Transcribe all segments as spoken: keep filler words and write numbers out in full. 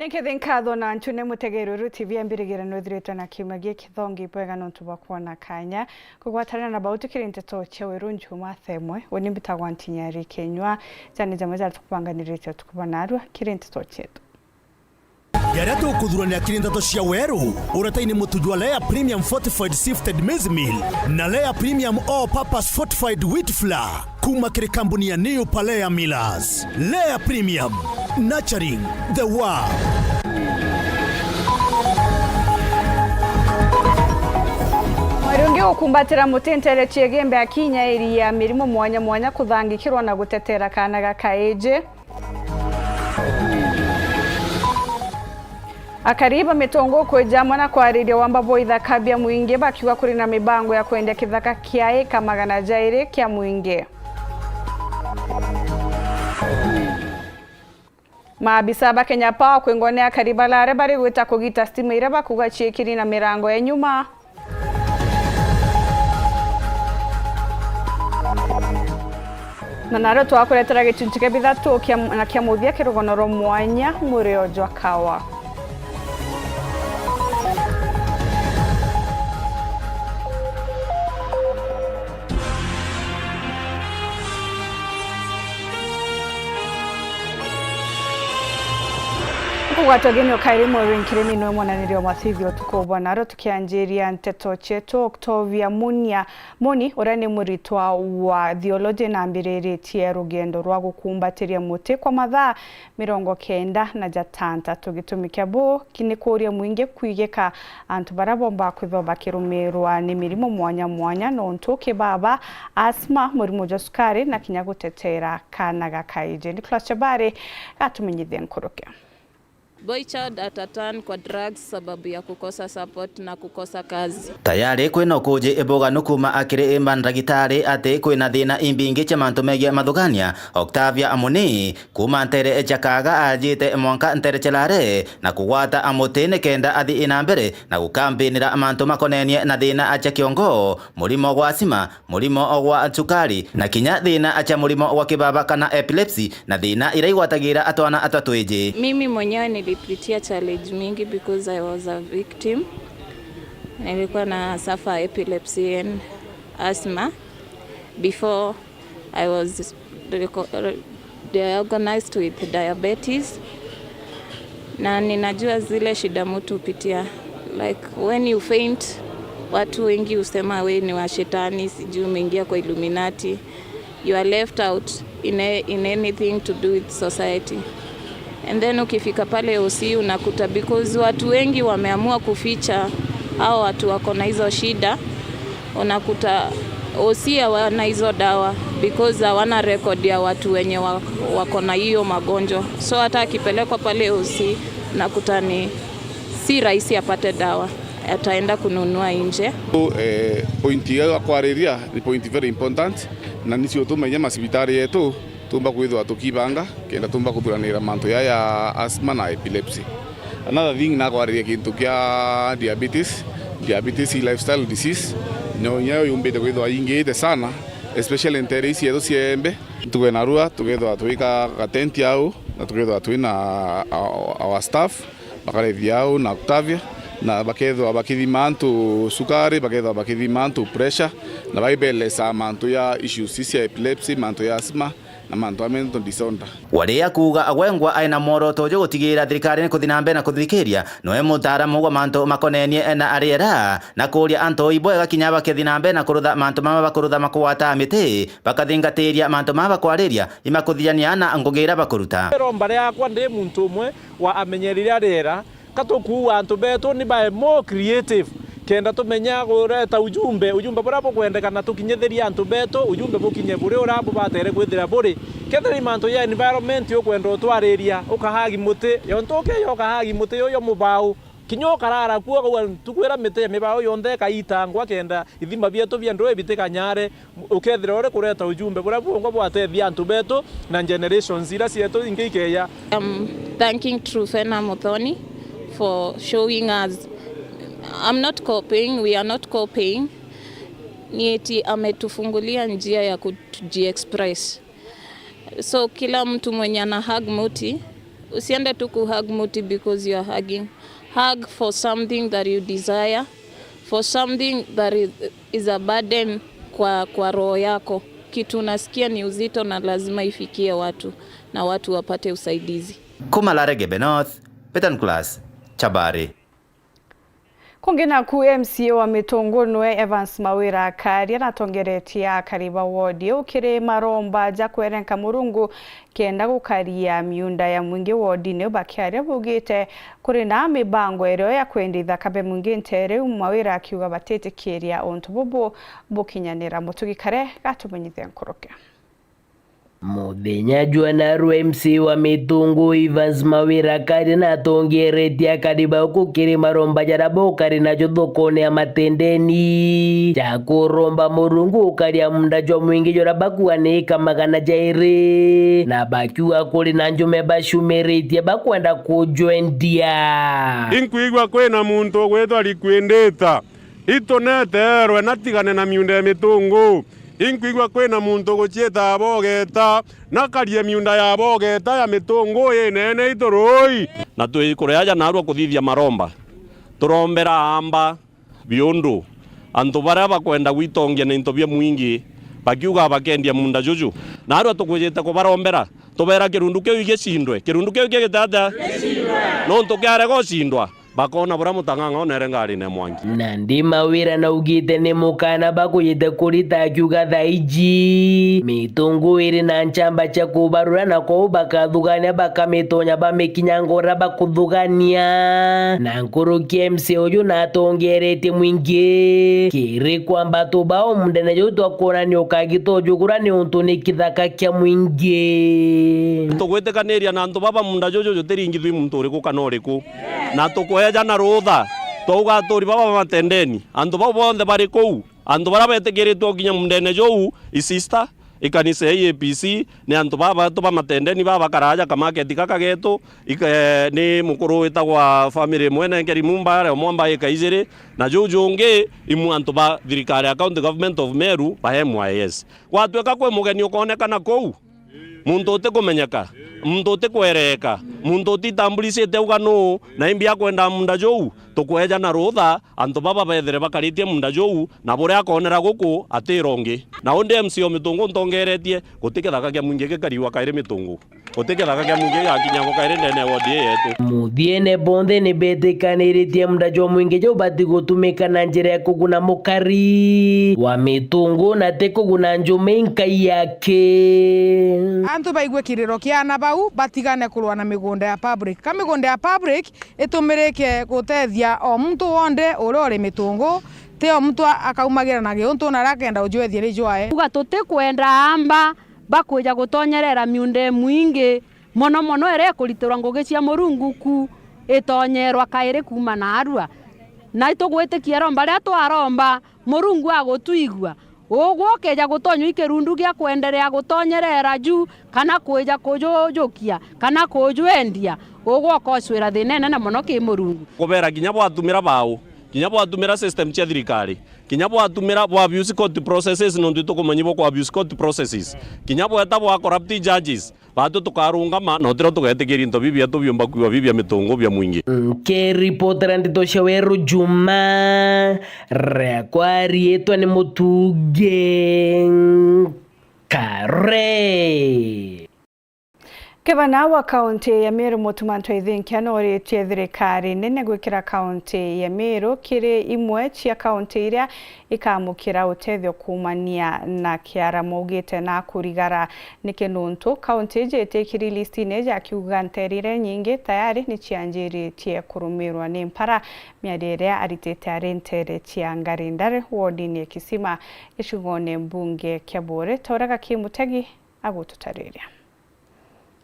Ni nkethi nkatho na ncune mutegeri uru T V ya Mbirigirano ithiritwe na kiumia giki. Thongi bwega nontu bwa kwona kanya kugwatanira na bau tukiri nteto cia weru Njumatha imwe. Uni mbitagwa Ntinyari Kenywa. Jani jamwe jara tukubanganiritie utuku bwa narua kiri nteto cietu. Jaria tukuthurania kiri nteto cia weru, uretaini mutu jwa Lea Premium Fortified Sifted Maize Meal na Lea Premium All Purpose Fortified Wheat Flour. Kuma kiri kambuni ya New Palea Millers. Lea Premium, nurturing the world. Mweri ungi gukumbatira muti ntere ciegii mbe akinya iri ya mirimo mwanya mwanya kuthangikirwa na gutetera kaana ga kaiji. Akari ba Mitungu kwija amwe na kwariria wamba bwa ithaka bia mwingi bakiuga kuri na mibango ya kwendia kithaka kia eka magana jairi kia mwingi. Maabisa ba Kenya Power kwingwa ni akari balaria bari gwita kugita stima iria bakuga ciikiri na mirango ya nyuma. Na nario twakuretera gicunci kia bithatu kia, na kia muthia ki rugono rwa mwanya, murio jwa kawa. Nkugwata ugeni ukairi mweru nkiri ni nwe mwananirio mwa T V utuku bwa naro tukianjiria nteto cietu. Octavia Munia Moni, uria ni muritwa wa theology, nambiriritie rugendo rwa gukumbatiria muti kwa mathaa mirongo kenda na jatantatu. Gitumi kia bu ki-, ni kuuria mwingi kwigika antu baria bomba kwithwa bakirumirwa ni mirimo mwanya mwanya, nontu kibaba, asthma, murimo jwa sukari, na kinya gutetera kaana ga kaiji. Nicholas Chabari gatumenyithie nkuruki. Boy child ataturn kwa drugs sababu ya kukosa support na kukosa kazi. Tayari kwina ukuji ibuganu kuma akiri mandagitari ati kwina thina imbingi cia mantu megie mathugania. Octavia Amuni, kuma ntere cia Kaga, ajite mwanka ntere cia Lare na kugwata amuti nikenda athii na mbere na gukambinira mantu makonenie na thina cia kiongo, murimo gwa asima, murimo gwa cukari, na kinya thina cia murimo gwa kibaba kana epilepsy, na thina iria igwatagira atwana atwa twiji. Mimi mwenyewe nilipitia challenge mingi because I was a victim. Nilikuwa na suffer epilepsy and asthma before I was reco-, diagnosed with diabetes. Na ninajua zile shida mtu hupitia. Like, when you faint, watu wengi husema we ni wa shetani, sijui umeingia kwa Illuminati. You are left out in a, in anything to do with society. And then ukifika pale O C unakuta, because watu wengi wameamua kuficha hao watu wako na hizo shida, unakuta O C hawana hizo dawa because hawana record ya watu wenye wa-, wako na hiyo magonjwa. So hata akipelekwa pale O C, unakuta ni si rahisi apate dawa, ataenda kununua nje. So, eh, point ya kwariria ni point very important, na nicio tumenye macibitari yetu tumba kwithwa tukibanga kenda tumba kuthuranira mantu ya, ya asthma na epilepsy. Another thing, nakwariria kintu kia diabetes. Diabetes i lifestyle disease, no nyayo yumbite kwithwa ingite sana, especially ntere ici yetu cia Embe. Tuge narua tukethwa twika gatenti au, na tukethwa twina our, our staff bakarethia au na Octavia, na bakethwa bakithima antu sukari, bakethwa bakithima antu pressure, na baibelesa mantu ya issues cia epilepsy, mantu ya asthma, na mantu a mental disorder. Waria kuuga agwengwa aina mworoto jwa gutigira thirikari ni kuthi na mbere na kuthikiria, noe mutaaramu wa mantu makonenie na ariera, na kuuria antu ibwega kinya bakethi na mbere na kurutha mantu mama bakurutha makugwata miti, bakathingatiria mantu mama bakwariria, imakuthiania na ngugi iria bakuruta. Iromba riakwa ndi muntu umwe wa amenyeri ria riera, ka tukuuga antu betu ni bae more creative, kenda tumenya gureta ujumbe, ujumbe buria bukwendekana tukinyithirie antu betu, ujumbe bukinye buri uria bubatere kwithira buri. Kethira i mantu ya environment ukwenda utwariria, ukahagi muti, yontu ukeya ukahagi muti uyo mubau, kinya ukarara kuo, ukauga, ntuku iria miti ya mibau yonthe ikaitangwa kenda ithima bietu bia ndui bitikanyare. Ukethira uri kureta ujumbe buria bwongwa bwatethia antu betu na generations iria cietu ingi ikeya. I'm thanking Trufena Muthoni for showing us. I'm not copying, we are not copying. Ni eti ametufungulia njia ya kuji-express. So kila mtu mwenye ana hug muti, Usiende tu kuhug mti because you are hugging. Hug for something that you desire, for something that is, is a burden kwa, kwa roho yako. Kitu unasikia ni uzito na lazima ifikie watu na watu wapate usaidizi. Kuma Laregebe North, Petan Class, Chabari. Kungi naku M C A wa Mitungu nwe Evans Mawira Karia natongeretie akari ba wodi iu kiri maromba ja kwerenka Murungu kenda gukaria miunda ya mwingi wodine iu. Bakiaria baugite kuri na mibango irio ya kwendia ithaka bia mwingi ntere iu, Mawira akiuga batitikiria untu bubu bukinyanira. Mutugi Kare gatumenyithia nkuruki. Muthenya jwa narua M C A wa Mitungu Evans Mawira Karia natongeretie akari ba uku kiri maromba jaria bukari najo thokone ya Matendeni ja kuromba Murungu ukaria munda jwa mwingi juria bakuga ni ika magana jairi, na bakiuga kuri na njume bacumiritie bakwenda kujwendia. Inkwigua kwina muntu ugwitwa Liquidita. Ituneterwe natigane na miunda ya Mitungu. Inkwigua kwina muntu uguciita abogeta, nakarie miunda ya abogeta ya Mitungu inene iturui. Na twi kuria aja narua kuthithia maromba, turombera amba biundu antu baria bakwenda gwitongia na into bia mwingi bakiuga bakendia munda juju. Narua tukwijite kubarombera, tubera kirundu kiu igicindwe, kirundu kiu kigite atia? Nontu kiarega ucindwa, bakona buria mutang'ang'a onere ngarine mwangi. Nandi Mawira naugite ni mukana bakujite kurita akiuga thaiji Mitungu iri na nchamba cia kubarura na kwou bakathugania bakamitonya bamikinyanga uria bakuthugania. Na nkuruki M C A uju natongeretie mwingi kiri kwamba tubao mundene juu twakwona ni ukagita uju kura ni untu ni kithaka kia mwingi. Tugwitikaniria na antu baba munda juju jutiringithwi muntu uriku kana uriku. Na tukweja na rutha, twauga aturi baba ba Matendeni, antu bau bonthe bari kuu, antu baria betikiritwe gukinya mundene juu, i sister, i kanisa ya A P C, ni antu baba betu ba Matendeni baba bakaraja kamaketi gaka getu, ike-, ni mukuru witagwa family imwe nenkeri mumba aria omwamba ika ijiri, na juu jungi imwe antu ba thirikari ya County Government of Meru ba M Y S. Gwatuika kwi mugeni ukonekana kuu, muntu utikumenyeka, muntu utikwereeka, muntu utitambulicite auga nuu, na imbi akwenda munda juu, tukweja na rutha, antu baba bethire bakaritie munda juu, na buria akonera guku atira ungi. Na undi M C A o Mitungu ntongeretie, guti kithaka kia mwingi gikariwa kairi Mitungu. Guti kithaka kia mwingi gigakinyangwa kairi ndene ya wodi ii yetu. Muthiene bonthe ni betikaniritie munda jwa mwingi juu bati gutumika na njira ya kuguna mukari wa Mitungu na ti kuguna njume nkai yake. Antu baigue kiriro kia ana bau, batigane kurwa na migunda ya public. Ka migunda ya public itumirike gutethia o muntu wonthe uria uri Mitungu, ti o muntu a-, akaumagira na giuntu na aria akenda ujwethia ni jwae. Uga tutikwenda amba bakwija gutonyerera miunda imwingi, mono mono iria ikuritirwa ngugi cia Murungu ku itonyeerwa kairi kuuma naarua. Na itugwitikia iromba riria twaromba, Murungu agutwigua. Ugwe ukeja gutonywa i kirundu gia kwenderea gutonyerera ju, kana kwija kujujukia, kana kujwendia, ugwe ukocwira thina inene mono ki Murungu. Kubera kinya bwatumira bau, kinya bwatumira system cia thirikari, kinya bwatumira bwa abuse court processes, nontu itukumenyi bwa ku abuse court processes, kinya bweta bwa corrupt judges, batu tukarungama, na utiro tugetikiria into bibi bietu biumba kwiwa bibi bia Mitungu bia mwingi. Nkiripotera ndeto cia Weru Juma, riakwa riitwa ni Mutugi Kare. Gavana wa kaunti ya Meru Mutuma M'Ethingia noritie thirikari nene gwikira kaunti ya Meru kiri imwe cia kaunti iria ikamukira utethio kuumania na kiara. Maugite na kurigara niki nuntu kaunti iji itikiri listine iji, akiuga nteere iria nyingi tayari ni cianjiritie kurumirwa ni mpara. Miario iria aritite ari nteere cia Ngarindari, wodini ya Kisima, gicigone mbunge kia Buuri, ta uria Gaki Mutegi agututariria.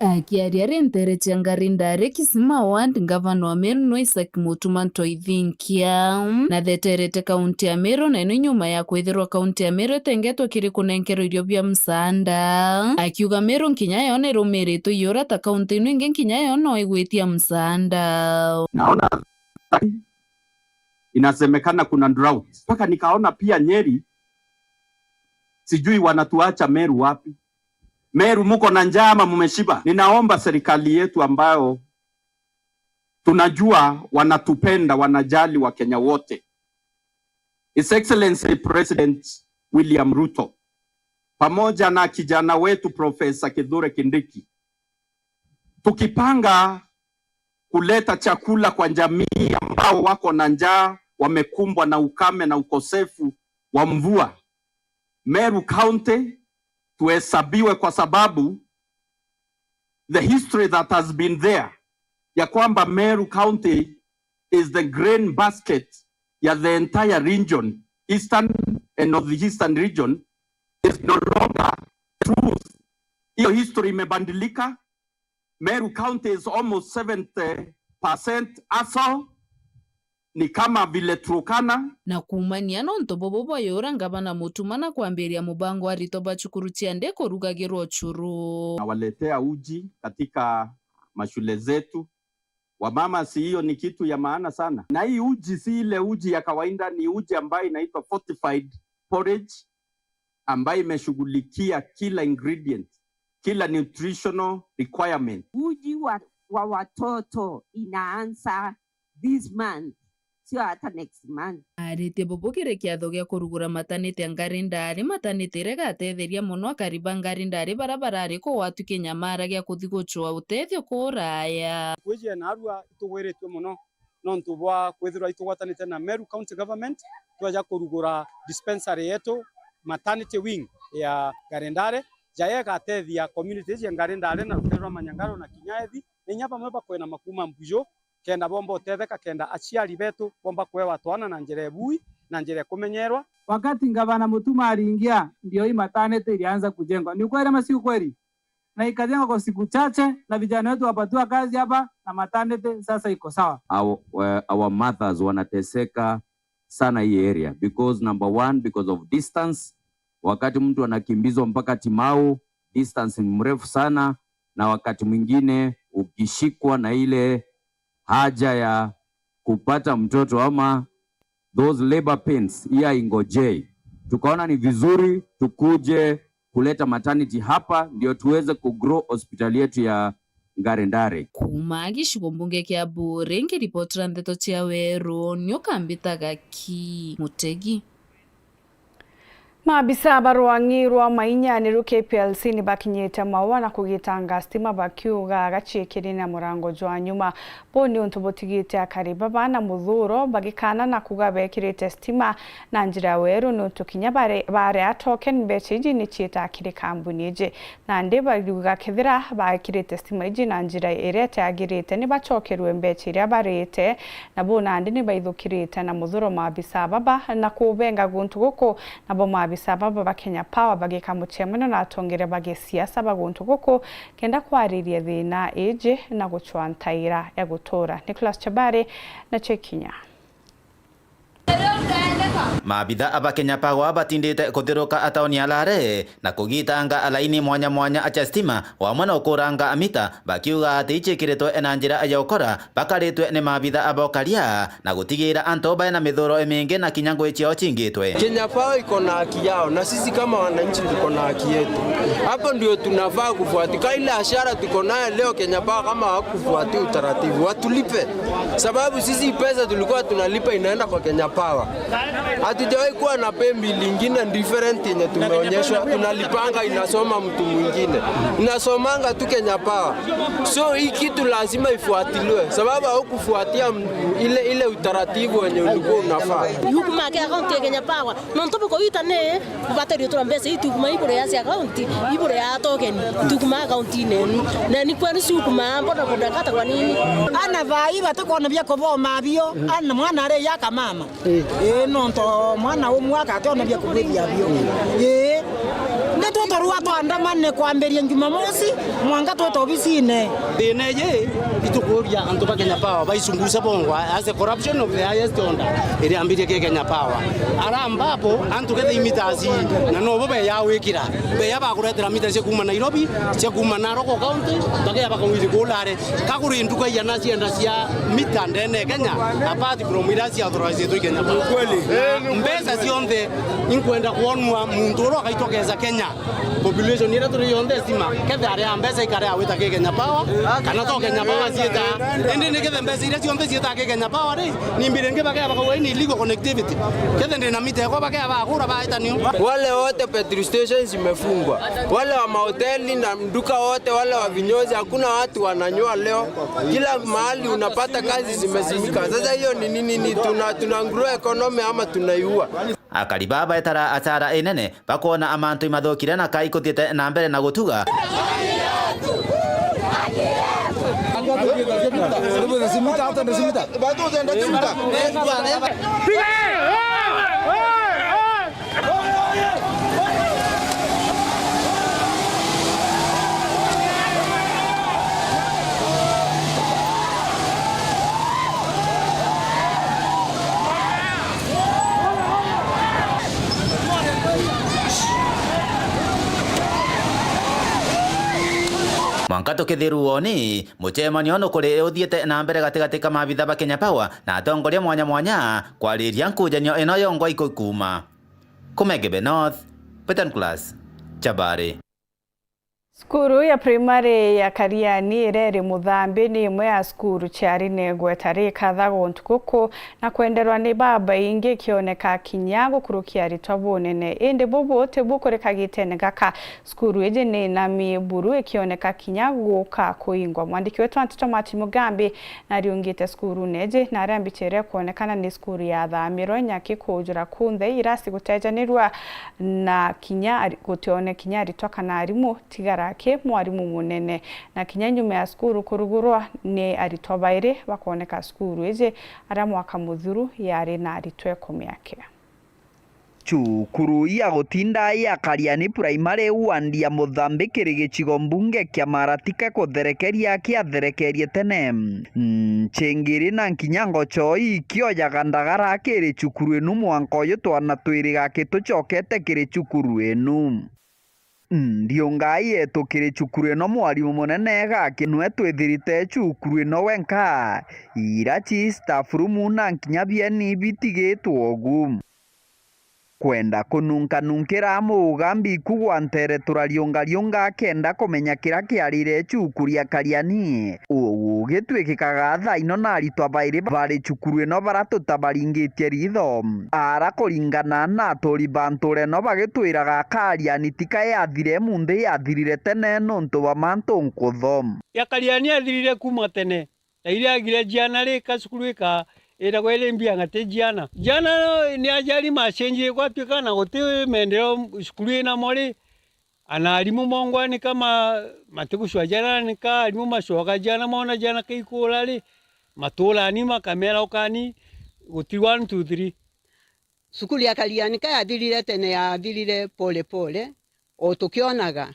Akiaria ari nteere cia Ngarindari, Kisima Ward, ngavana wa Meru nwe Isaac Mutuma M'Ethingia natheterete kaunti ya Meru, na ino nyuma ya kwithirwa kaunti ya Meru itengetwe kiri kunenkerwa irio bia msaanda, akiuga Meru nkinya yo nirumiritwe iura ta kaunti ino ingi nkinya yo no igwitia msaanda. Naona inasemekana kuna drought. Mpaka nikaona pia Nyeri, sijui wanatuacha Meru wapi. Meru, muko na njaa ama mumeshiba? Ninaomba serikali yetu ambayo Tunajua wanatupenda, wanajali Wakenya wote. His Excellency President William Ruto, pamoja na kijana wetu Professor Kithure Kindiki, tukipanga kuleta chakula kwa jamii ambao wako na njaa, wamekumbwa na ukame na ukosefu wa mvua, Meru County tuhesabiwe, kwa sababu the history that has been there, ya kwamba Meru County is the grain basket ya the entire region, Eastern and Northeastern region, is no longer truth. Hiyo history imebadilika. Meru County is almost seventy percent asal, ni kama vile Turkana. Na kuumania na untu bubu bwayura ngavana Mutuma na kwambiria mubango wa arito ba cukuru cia nthi kurugagirwa ucuru. Nawaletea uji katika mashule zetu. Wamama, si hiyo ni kitu ya maana sana? Na hii uji si ile uji ya kawaida, ni uji ambayo inaitwa fortified porridge, ambayo imeshughulikia kila ingredient, kila nutritional requirement. Uji wa, wa watoto inaanza this month, sio hata next month. Aritie bubu kiri kiatho gia kurugura matanite ya Ngari Ndari, matanite iria igatetheria mono akari ba Ngari Ndari bara barari kugwatu kinyamara gia kuthi gucua utethio kuraya. Kwiji naarua itugwiritue mono nontu bwa kwithirwa itugwatanite na Meru County Government, tweja kurugura dispensary yetu, maternity wing ya Ngari Ndari, jayo igatethia community iji ya Ngari Ndari na rutere rwa Manyangaro na kinya Ethi, na inya bamwe bakwena makuma Mbuju, kenda bomba utetheka, kenda aciari betu bomba kuewa twana na njira ibui, na njira ikumenyerwa. Wakati ngavana Mutuma aringia, ndio hii maternity ilianza kujengwa. Ni ukweli ama si ukweli? Na ikajengwa kwa siku chache, na vijana wetu wapatiwa kazi hapa, na maternity sasa iko sawa. Our, uh, our mothers wanateseka sana hii area because, number one, because of distance. Wakati mtu anakimbizwa mpaka Timau, distance ni mrefu sana, na wakati mwingine ukishikwa na ile haja ya kupata mtoto ama those labor pains, hii haingojei. Tukaona ni vizuri tukuje kuleta maternity hapa ndio tuweze kugrow hospitali yetu ya Ngari Ndari. Kuuma gicigo mbunge kia Buuri, ngiripotera ndeto cia Weru, nio kambitaga ki Mutegi. Maabisa ba rwang'i rwa mainyaniru K P L C ni bakinyite maua na kugitanga stima, bakiuga gaciikiri na murango jwa nyuma. Buu ni untu butigite akari baba na muthuro bagikana na kuuga bekirite stima na njira ya Weru, ni untu kinya bare-, baria token mbeca iji ni ciitaa kiri kambuni iji. Nandi bariuga kethira baikirite stima iji na njira iria itiagirite, ni bacokerue mbeca iria barite, na buu nandi ni baithukirite na muthuro maabisa baba na kubenga guntu guku. Nabo maabisa baba ba Kenya Power bagika mucemanio na atongeria ba gisiasa ba guntu guku kenda kwariria thina iji na gucwa ntaira ya gutura. Nicholas Chabari na Chekinya. Maabitha aba Kenya Power batindite kuthiruka ataoni ya Lare na kugitanga alaini mwanya mwanya acia stima, wamwe na ukuranga amita, bakiuga ati icikiritwe na njira ya ukora, bakaritwe ni maabitha aba ukaria, na gutigira antu bae na mithuro imingi na kinya ngui ciao cingitwe. Kenya Power iko na haki yao, na sisi kama wananchi tuko na haki yetu. Hapo ndio tunafaa kufuatika. Ile hasara tuko nayo leo, Kenya Power kama hawakufuatia utaratibu, watulipe. Sababu sisi pesa tulikuwa tunalipa inaenda kwa Kenya Power. Hatujawahi kuwa na pay bill ingine different yenye tumeonyeshwa, tunalipanga inasoma mtu mwingine. Inasomanga tu Kenya Power. So hii kitu lazima ifuatiliwe. Sababu haukufuatia m-, ile, ile utaratibu wenye ulikuwa unafaa. Yukuma ke account ya Kenya Power. Nontu buko wita ni kubateria tura mbeca ii tukuma ibure ya cia account, ibure ya token, tukuma account-ini enu. Na ni kwenu ciukuma boda boda kata kwa nini? Ana thaa ii batikwona bia kuthoma bio, ana mwana ari yaka mama. Ii, nontu mwana umwe akationa bia kuthithia bio. Ii, ni tuturua twandamane kwambiria Jumamosi, mwanka twita obisine. Thina iji, itukuria antu ba Kenya Power baicunguca bongwa as a corruption of the highest order iriambirie ki Kenya Power. Ara ambapo antu ketha imita aci, na nobo beya gwikira, beya bakuretera mita cia kuuma Nairobi, cia kuuma Narok County, bakeya bakawiri kuu Lare. Ka kuri nduka iana cienda cia mita ndene Kenya, apart from iria cia authorized i Kenya Power. Kweli. Na mbeca cionthe Inkwenda kwonua muntu uria ugaitwa keza Kenya. Population iria turi yonthe isima, kethe ari a mbeca ikare awita ki Kenya Power, kana to Kenya Power ciita. Indi ni kethe mbeca iria cionthe ciita ki Kenya Power ri, ni mbiri ingi bakea bakauga ni illegal connectivity. Kethe ndi na mita ekwa bakea bagura baita niu. Wale wote petrol stations zimefungwa. Wale wa mahoteli na duka wote, wale wa vinyozi, hakuna watu wananywa leo. Kila mahali unapata kazi zimesimika. Sasa hiyo ni nini? Ni tuna, tuna grow economy ama tunaiua? Akari baa baetara achara inene bakwona amantu imathukire na ka ikuthiite na mbere na gutuga. Mwanka tukithiru woni, mucemanio nukuri uthiite na mbere gatigati ka maabitha ba Kenya Power na atongoria mwanya mwanya kwariria nkujanio ino yongwa ikukuuma. Kumegebe North, Peter Nicholas, Chabari. Cukuru ya primary ya Kariani iria iri Muthambi ni imwe ya cukuru ciari ni igweta rikathagwa untu guku na kwenderwa ni babaingi, ikioneka kinya gukurukia aritwa bunene. Indi bubu tibu kuri kagitene gaka. Cukuru iji ni nami buru, ikioneka kinya guka kuingwa. Mwandiki wetu wa nteto Martin Mugambi nariungite cukurune iji na aria mbicha iria ikwonekana ni cukuru yathamirwe, nyaki kuujura kunthe, irasi gutejanirua na kinya ari-, gutione kinya aritwa kana arimu, tigara aki mwarimu munene. Na kinya nyuma ya cukuru kurugurwa, ni aritwa bairi bakwoneka cukuru iji, aria mwaka muthiru yari na aritwa ikumi aki. Cukuru ya gutinda ya Kariani Primary ward ya Muthambi kiri gicigo mbunge kia Maratika kutherekeria kiatherekerie tene. Nchingiri na nkinya ngochoi ikiojaga ndagara kiri cukuru inu mwanka uyu twana twiri gaki tucokete kiri cukuru inu. Ndiungai yetu kiri cukuru ino mwarimu munene gaki nwe twithirite cukuru ino wenka. Irachi, staff room na nkinya bieni bitigitwe ugu. Kwenda kununkanunkira mugambi kugwa ntere turariungariunga kenda kumenya kira kiarire cukuru ya Kariani. Uu gitwikikaga thaa ino na aritwa bairi bari cukuru ino bara tutabaringitie ritho. Ara kuringana na aturi ba ntura ino bagitwiraga Kariani tika yathire munthi yathirire tene nontu bwa mantu nkutho. Ya Kariani yathirire kuma tene. Na iria agire jiana ri ka cukuru ika iragwa iri mbia ng'ati jiana. Jiana ni ajari macenjie gwatuika na guti maendeleo cukuru inamo ri, ana arimu mongwanika ma-, matigucwa jiana ni ka arimu macoka jiana mona jiana ka ikura ri, maturani makamera ukani guti one, two, three. Cukuru ya Kariani ka yathirire tene, yathirire pole pole, o tukionaga,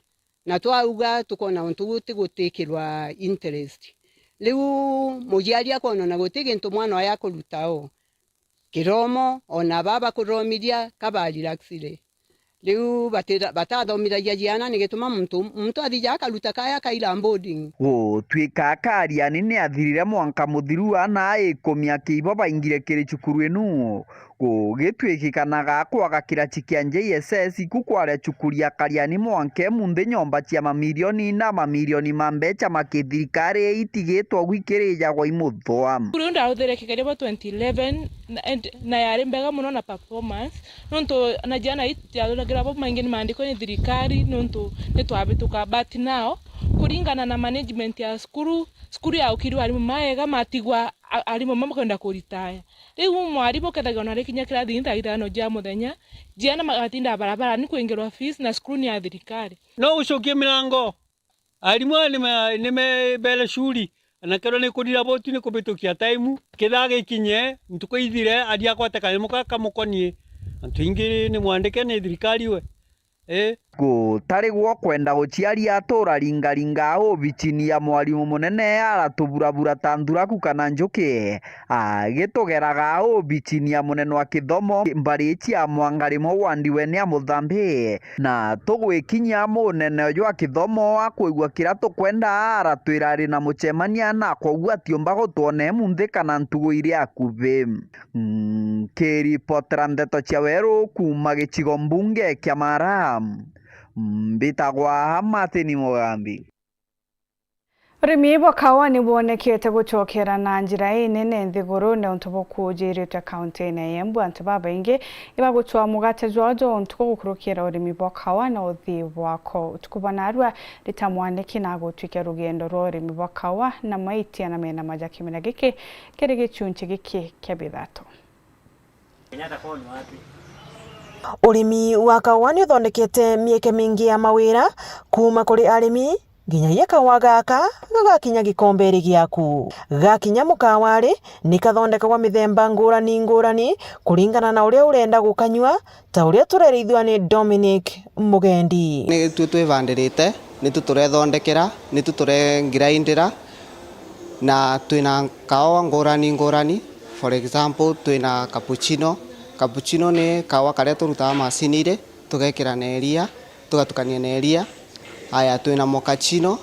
na twauga tukona untu guti gutikirwa interest. Riu muciari akona ona guti gintu mwana oyo akuruta o kiromo, ona baba kuromiria ka ba relaxire. Riu batira-, batathomithagia ciana ni gituma muntu, muntu athija akaruta kaya akaira boarding. Gutwika Kariani ni athirire mwanka muthiru ana ikumi akiibo baingire kiri cukuru inu. Gugitwikikanaga kwaga kirachi kia J S S iku kwaria cukuru ya Kariani mwanka munthi nyomba cia mamirioni na mamirioni ma mbecha ma kithirikari itigitwe gwikirijagwa imuthwa. Cukuru iu ndahuthirie kigeri bo twenty eleven na, and, na yari mbega muno na performance, nontu na jiana itiathuragira bo maingi ni maandikwe ni thirikari nontu ni twabituka, but now kuringana na management ya cukuru, cukuru yaukirwe arimu maega matigwa a-, arimu amwe makwenda kuritaya. Riu mwarimu ukethagirwa nari kinya kirathi thaa ithano cia muthenya, ciana magatinda barabarani kwingirwa fees na cukuru ni ya thirikari. No gucokia mirango. Arimu aya nime-, nimebere curi, na kerwa ni kurira botu ni kubitukia time. Kithaa gikinye, ntuku ithire, aria akwate kanyamo ka kamukonie. Antu aingi ni mwandike ni thirikari we. Ii, Gutari gwo kwenda guciaria, turaringaringa ubichini ya mwarimu munene, aratuburabura ta nthuraku kana njuki. Agitugeraga ubichini ya munene wa kithomo mbari cia Mwangarimo wandi wene ya Muthambi, na tugwikinyia munene jwa kithomo akwigua kiria tukwenda, aratwira ari na mucemania na kwou atiumba gutwona munthi kana ntugu iri akuvi. Nkiripotera ndeto cia weru kuuma gicigo mbunge kia Mara, mbitagwa Martin Mugambi. Urimi bwa kawa ni bwonekete gucokera na njira inene nthigurune untu bukuujiritwe kaunti-ini ya Embu. Antu babaingi ibagucwaa mugate jwao jwa untuku gukurukira urimi bwa kawa na uthii bwako. Utuku bwa narua, Rita Mwaniki na agutwikia rugendo rwa urimi bwa kawa na maitia na mena maja kimera giki kiri gichunchi giki kia bithatu. Urimi wa kawa ni uthondekete mieke mingi ya mawira, kuuma kuri arimi, nginyagia kawa gaka gagakinya gikomberi giaku. Gakinya mukawari, ni kathondekagwa mithemba ngurani ngurani kuringana na uria urenda gukanyua, ta uria turerithua ni Dominic Mugendi. Ni tui twivandirite, ni tu turethondekera, ni tu turegirindira, na twina kawa ngurani ngurani. For example, twina cappuccino. Cappuccino ni kawa karia turutaga macinire, tugekira na iria, tugatukania na iria. Aya, twina mochaccino,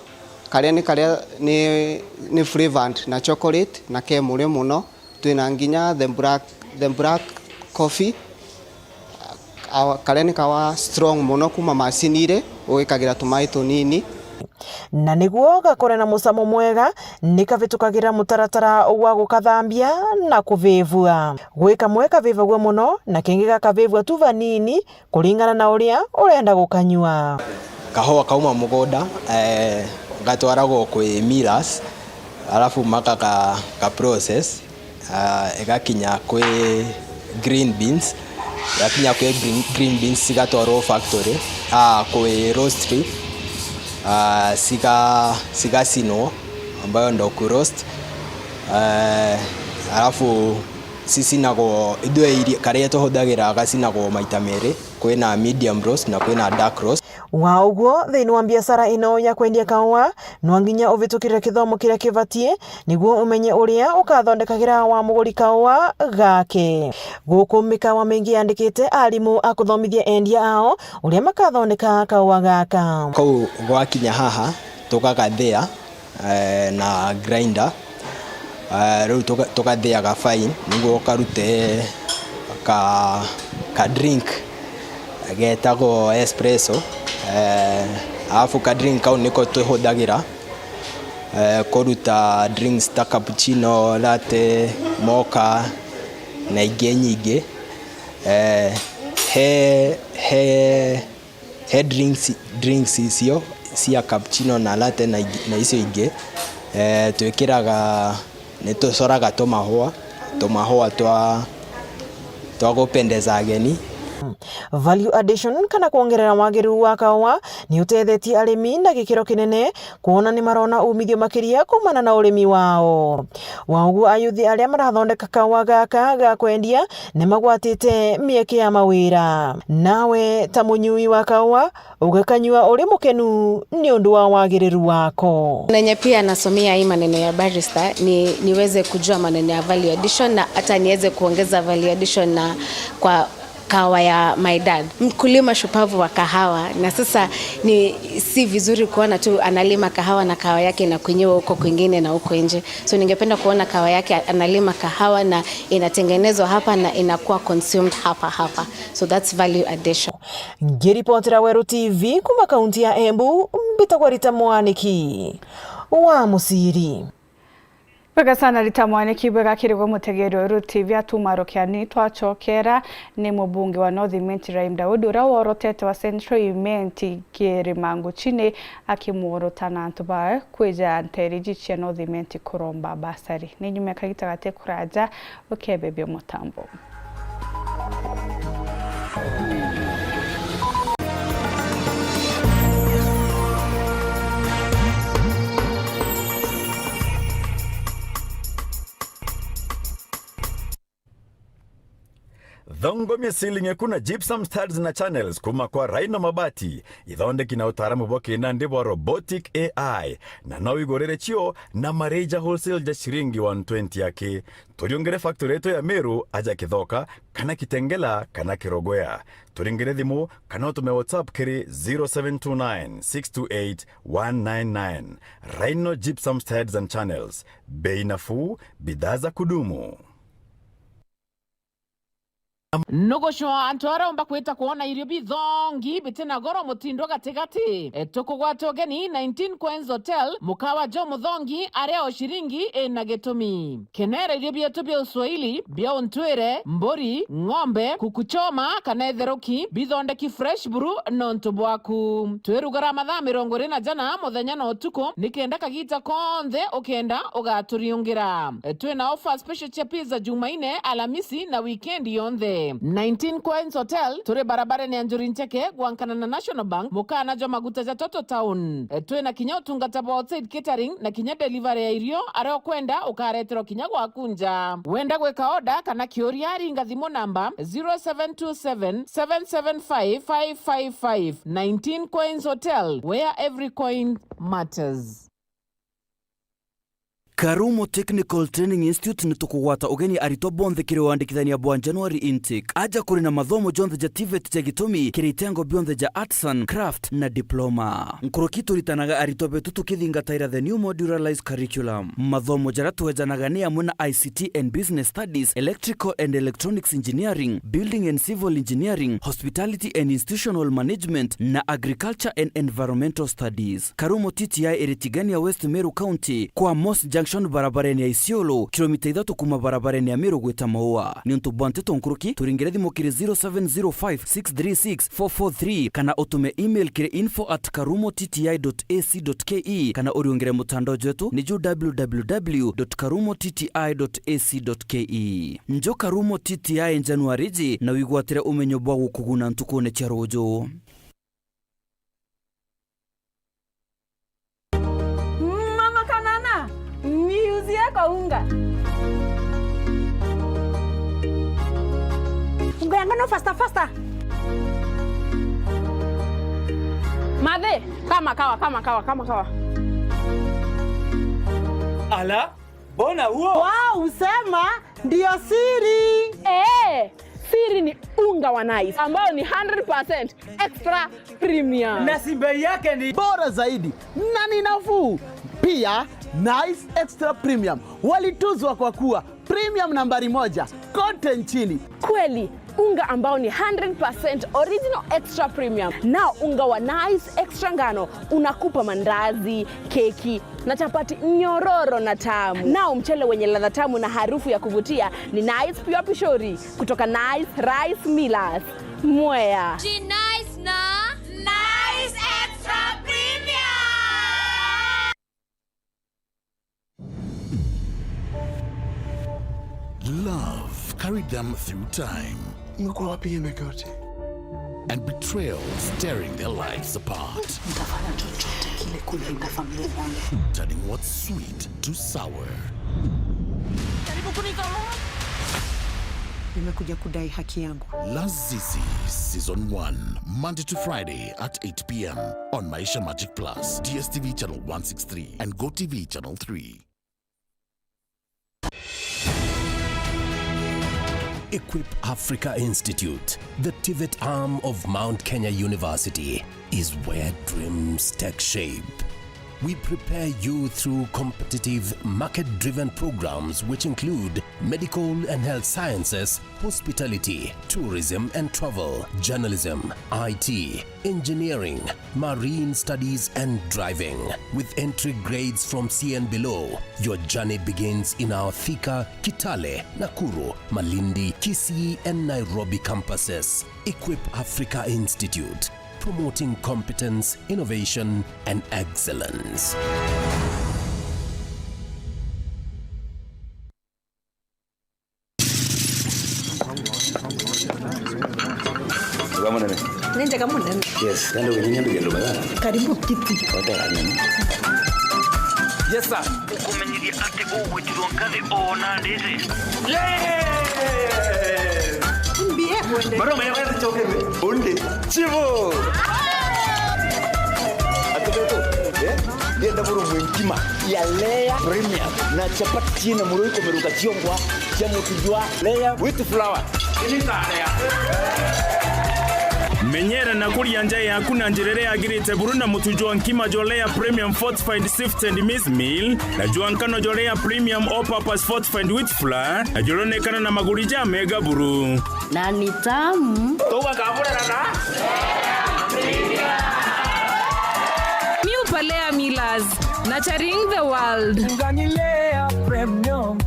karia ni karia ni, ni flavored na chocolate na ke murio muno. Twina nginya the black, the black coffee, awa, karia ni kawa strong muno kuma macinire, ugikagira tumai tunini. Na niguo gakore na mucamo mwega, ni kavitukagira mutaratara wa gukathambia na kuvivua. Gwi kamwe kavivagua muno, na kengi gakavivua tu vanini, kuringana na uria urenda gukanyua. Kahua kauma mugunda, eh, gatwaragwo kwi millers, alafu maka ka, ka process, ah, igakinya kwi green beans, igakinya kwi green, green beans cigatwarwo factory, ah, kwi roastery, ah, ciga-, cigacinwo, ambayo ndo ku roast, eh, alafu cicinagwo, ithui iria, karia tuhuthagira gacinagwo maita meri, kwina medium roast na kwina dark roast. Wa uguo, thiini wa mbiacara ino ya kwendia kaua, no nginya uvitukirire kithomo kiria kibatii, niguo umenye uria ukathondekagira wa muguri kaua gake. Guku mikawa mingi yandikite arimu a kuthomithia endia ao uria makathondeka kaua gaka. Kau gwakinya haha, tugagathia, eh, na grinder. Eh, riu tuga-, tugathiaga fine niguo ukarute ka, ka drink getagwo espresso. Eh, alafu ka drink kau niko tuhuthagira, eh, kuruta drinks ta cappuccino, latte, mocha na ingi nyingi. Eh, he, he He drinks, drinks icio cia cappuccino na latte na ing-, na icio ingi, eh, twikiraga, ni tucoraga tumahua, tumahua twa, twa gupendeza ageni. Value addition kana kwongerera wagiriru wa kaua ni utethetie arimi na gikiro kinene, kwona ni marona umithio makiria kumana na urimi wao. Wa uguo, ayuthi aria marathondeka kaua gaka ga kwendia ni magwatite mieke ya mawira. Nawe ta munyui wa kaua, ugakanyua uri mukenu ni undu wa wagiriru wako. Nenye pia nasomea hii maneno ya barista, ni, niweze kujua maneno ya value addition na hata niweze kuongeza value addition na kwa kahawa ya my dad. Mkulima shupavu wa kahawa, na sasa ni si vizuri kuona tu analima kahawa na kahawa yake inakunyiwa huko kwingine na huko nje. So ningependa kuona kahawa yake analima kahawa na inatengenezwa hapa na inakuwa consumed hapa hapa. So that's value addition. Ngiripotera Weru T V kuma kaunti ya Embu, mbitagwa Rita Mwaniki wa Muciri. Bwega sana Rita Mwaniki, bwega kiri gwe mutegeri wa Weru T V. Atuma rukiani twachokera ni mubunge wa North Imenti Rahim Daudi, uria worotete wa Central Imenti Kiri Manguchini, akimworota na antu bawe kwija nteriji cia North Imenti kuromba basari. Ni nyuma ya kagita gati kuraja ukebebia mutambo. Ongomia ceiling eku na gypsum studs na channels kuma kwa Rhino Mabati, ithondeki na utaaramu bwa kinandi bwa robotic A I, na no wigurire cio na Mareija Wholesale ja ciringi one twenty aki. Turiungire factory yetu ya Meru aja Kithoka, kana Kitengela, kana Kirogwea. Turingire thimu, kana utume WhatsApp kiri zero seven two nine six two eight one nine nine. Rhino Gypsum Studs and Channels. Bei nafuu, bidhaa za kudumu. Nugucwa antu aria umba kwita kwona irio bithongi biti na goro mutindo gatigati. E, tukugwata ugeni nineteen Coins Hotel, mukawa jo muthongi aria o ciringi ina gitumi. Kenera irio bietu bia uswahili, bia untwire, mburi, ng'ombe, kuku choma, kana itheruki, bithondeki fresh buru nontu bwaku. Twirugara mathaa mirongo iri na jana muthenya na utuku, nikenda kagita konthe ukenda ugaturiungira. Twina offer special cia pizza Jumaine, Alamisi na weekend yonthe. Nineteen Coins Hotel, turi barabarene ya Njuri Ncheke, gwankana na National Bank, mukana jwa maguta ja Toto Town. Twina kinya utungata bwa outside catering na kinya delivery ya irio aria ukwenda ukareterwa kinya gwaku nja. Wenda gwika order kana kiuria, ringa thimu namba zero seven two seven seven seven five five five five. Nineteen Coins Hotel, where every coin matters. Karumo Technical Training Institute ni tukugwata ugeni aritwa bonthe kiri wandikithania bwa January intake. Aja kuri na mathomo jonthe ja TVET ja gitumi kiri itengo bionthe ja Arts and Craft na Diploma. Nkuruki turitanaga aritwa betu tukithingataira the new modularized curriculum. Mathomo jaria twejanaga ni amwe na I C T and Business Studies, Electrical and Electronics Engineering, Building and Civil Engineering, Hospitality and Institutional Management, na Agriculture and Environmental Studies. Karumo T T I iri Tigania, West Meru County, kwa Moss Junction, barabarene ya Isiolo, kilomita ithatu kuma barabarene ya Meru gwita Maua. Niuntu bwa nteto nkuruki, turingire thimu kiri zero seven zero five six three six four four three, kana utume email kiri info at karumo T T I dot A C dot K E, kana uriungire mutandao jwetu ni ju W W W dot karumo T T I dot A C dot K E. Njo Karumo T T I January ji, na wigwatire umenyo bwa gukuguna ntukune cia ruju. Mama Kanana, niuzie kwa unga. Unga ya ngano faster, faster. Mathe, kama kawa, kama kawa, kama kawa. Ala, mbona huo? Wow, usema ndio siri. Eh, siri ni unga wa Nice ambao ni hundred percent extra premium. Na si bei yake ni bora zaidi na ni nafuu. Pia, Nice Extra Premium walituzwa kwa kuwa premium nambari moja kote nchini. Kweli, unga ambao ni hundred percent original extra premium. Nao unga wa Nice Extra Ngano unakupa mandazi, keki na chapati nyororo na tamu. Nao mchele wenye ladha tamu na harufu ya kuvutia ni Nice Pure Pishori kutoka Nice Rice Millers, Mwea. Ji Nice na Nice Extra Premium. Love carried them through time. Imekuwa wapi hii miaka yote? And betrayals tearing their lives apart. Nitafanya chochote kile kulinda familia yangu. Turning what's sweet to sour. Karibu kunidhulumu. Nimekuja kudai haki yangu. Lazizi Season one, Monday to Friday at eight p m on Maisha Magic Plus, D S T V channel one six three and Go T V channel three. Equip Africa Institute, the TVET arm of Mount Kenya University, is where dreams take shape. We prepare you through competitive, market-driven programs which include medical and health sciences, hospitality, tourism and travel, journalism, I T, engineering, marine studies and driving. With entry grades from C and below, your journey begins in our Thika, Kitale, Nakuru, Malindi, Kisii and Nairobi campuses. Equip Africa Institute, promoting competence, innovation and excellence. Wega munene. Ni njega munene. Yes, nende uginyia nduge ndume gana. Karibu kiti. Hotel nene. Yes, sir. Ukumenyithia ati ugwitirwo nkathi ona nditi. Yes! N B F Maroma ya wezi chokerwe. Undi. Chivo. Atubeto. Eh? Ndienda buru mwe nkima ya Lea Premium na chapati na muro ikomeruka chiongwa cha mutu jwa Lea with flour. Menyera na kuria nja yaku na njira iria yagirite buru na mutu jwa nkima jwa Lea Premium Fortified Sifted Maize Meal na jwa nkano jwa Lea Premium All Purpose Fortified Wheat Flour na juronekana na maguri ja mega buru. Na ni tamu. Tugakaburana na New Palea Millers, nurturing the world. Ngani Lea Premium.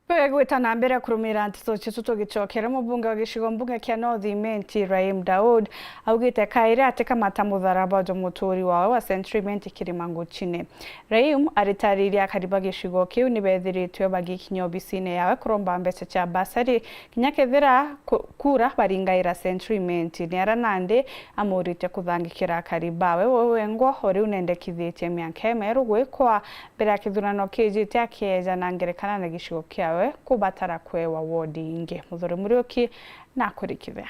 Bwega gwita na mbere kurumira nteto cietu tugicokera. Mubunge wa gicigo mbunge kia North Imenti, Rahim Daud, augite kairi atikamata mutharaba jwa muturi wawe wa Central Imenti Kirima Nguchine. Rahim aritariria akari ba gicigo kiu ni bethiritwe bagikinya obisine yawe kuromba mbeca cia basari, kinya kethira ku-, kura baringaira Central Imenti. Ni ara nandi amurite kuthangikira akari bawe we wengwa, o riu nendekithitie mianka imeru gwikwa mbere ya kithurano kijite akieja na ngerekana na gicigo kiawe kubatara kwewa wodi ingi. Muthuri Muriuki na akurikithia.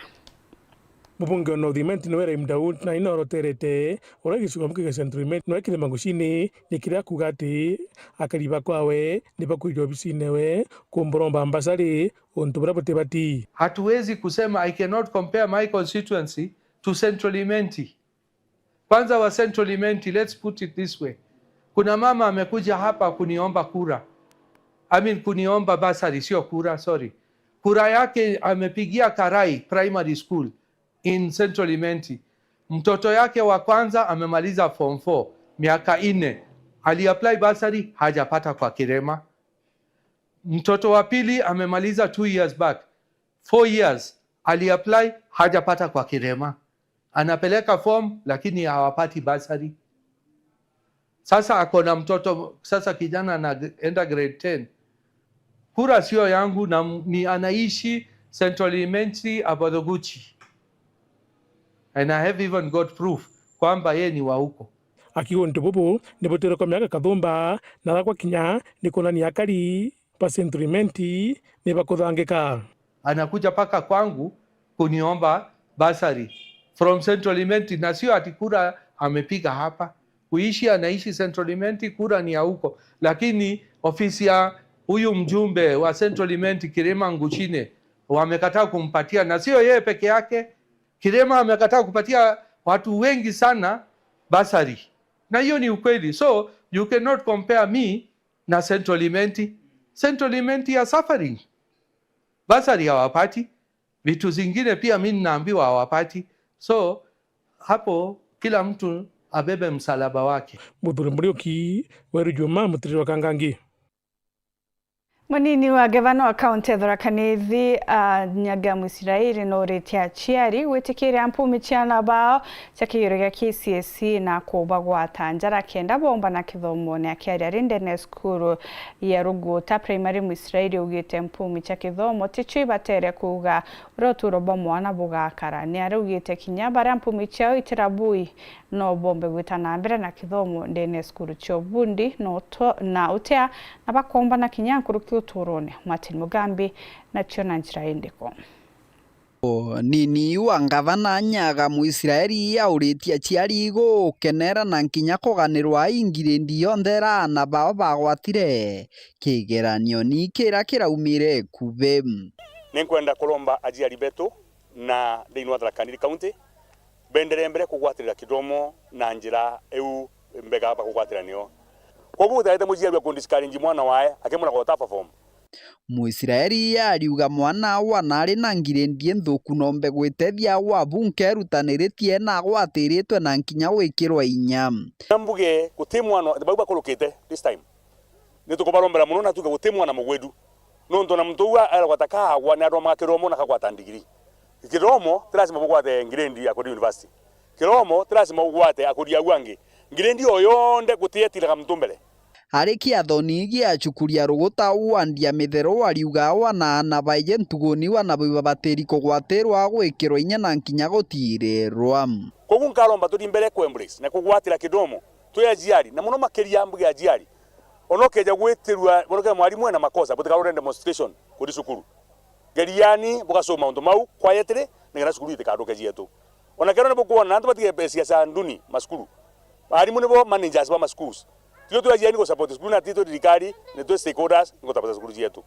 Mubunge wa North Imenti niwe Rahim Daud na ina oroterete uria gicigo mbunge gia Central Imenti niwe Kirima Nguchine ni kiria akuga ati akari ba kwawe ni bakwija obisine we kumburomba mbasari untu buria butibati. Hatuwezi kusema, I cannot compare my constituency to Central Imenti. Kwanza wa Central Imenti, let's put it this way. Kuna mama amekuja hapa kuniomba kura. I mean, kuniomba basari, sio kura, sorry. Kura yake amepigia Karai Primary School in Central Imenti. Mtoto yake wa kwanza amemaliza form four, miaka nne. Aliapply basari, hajapata kwa Kirema. Mtoto wa pili amemaliza two years back. Four years, aliapply, hajapata kwa Kirema. Anapeleka form, lakini hawapati basari. Sasa ako na mtoto, sasa kijana anaenda grade ten. Kura sio yangu na m-, ni anaishi Central Imenti Abothoguchi. And I have even got proof kwamba yeye ni wa huko. Akiuga untu bubu ni butwire kwa miaka kathumba, na arakwa kinya ni kuonania akari ba Central Imenti ni bakuthangika. Anakuja paka kwangu kuniomba basari from Central Imenti, na sio ati kura amepiga hapa. Kuishi anaishi Central Imenti, kura ni ya huko. Lakini ofisi ya huyu mjumbe wa Central Imenti, Kirima Nguchine, wamekataa kumpatia, na sio yeye peke yake. Kirima amekataa kupatia watu wengi sana basari. Na hiyo ni ukweli. So, you cannot compare me na Central Imenti. Central Imenti are suffering. Basari hawapati. Vitu zingine pia mi ninaambiwa hawapati. So, hapo kila mtu abebe msalaba wake. Muthuri Muriuki, Weru Juma, Mutiriri wa Kangangi. Munini wa ngavana wa kaunti ya Tharaka Nithi, a, Nyaga Mwisiraeli, noritie aciari gwitikiria mpumi ciana bao cia kigerio gia K C S E na kubagwata njara kenda bomba na kithomo. Ni akiaria ari ndene ya cukuru ya Ruguta Primary, Mwisiraeli augite mpumi cia kithomo ticio ibatere kuuga uria uturo bwa mwana bugakara. Ni araugite kinya baria mpumi ciao itirabui no bombe gwita na mbere na kithomo ndene ya cukuru cia ubundi na uto-, na utea, na bakombana kinya nkuruki uturone. Martin Mugambi nacio na njira indiku. Nini wa ngavana Nyaga Mwisiraeli auritie aciari gukenera na nkinya kuganirwa ingirindi yonthe ira aana bao bagwatire kigeranio ni kira kiraumire kubi. Ninkwenda kuromba aciari betu na thiini wa Tharaka Nithi County, benderee mbere kugwatirira kithomo na njira iu mbega bakugwatira nio. Kwoguo gutaete muciari wa kundiscourage mwana wae akimwira gota perform. Mwisiraeli ariuga mwana wa nari na ngirendi nthuku nombe gwitethia gwa bunke erutaniritie na agwatiritwe na nkinya gwikirwa inya. Na mbuge guti mwana bau bakurukite this time. Nitukubarombera mono na tuge guti mwana mugwindu. Nontu ona muntu uu aragwata kaagwa ni aromaga kiromo na akagwata ndigiri. Kiromo ti lazima bugwate ngirendi ya kuthi university. Kiromo ti lazima ugwate akuthi au angi. Ngirendi o yonthe guti etiraga muntu mbere. Ari kiathoni gia cukuru ya Ruguta wandi ya Mitheru, ariuga wana ana baije ntuguni wana bibabatiri kugwatirwa, gwikirwa inya na nkinya gutirirwa. Koguo nkaromba tuthi mbere ku embrace na kugwatira kidomo twi aciari, na muno makiria mbuge aciari. Ona ukeja gwitirua, ona ukeja mwarimu ena makosa, butikarure demonstration kuri cukuru. Geriani bugasoma mauntu mau quietly, nikenda cukuru itikaruke cietu. Ona kero ni bukwona antu batige mbeca cia nduni macukuru. Arimu nibo managers ba ma schools. Tio twi aciari ni gu support cukuru, na tio twi thirikari, ni twi stakeholders ni gu support cukuru cietu.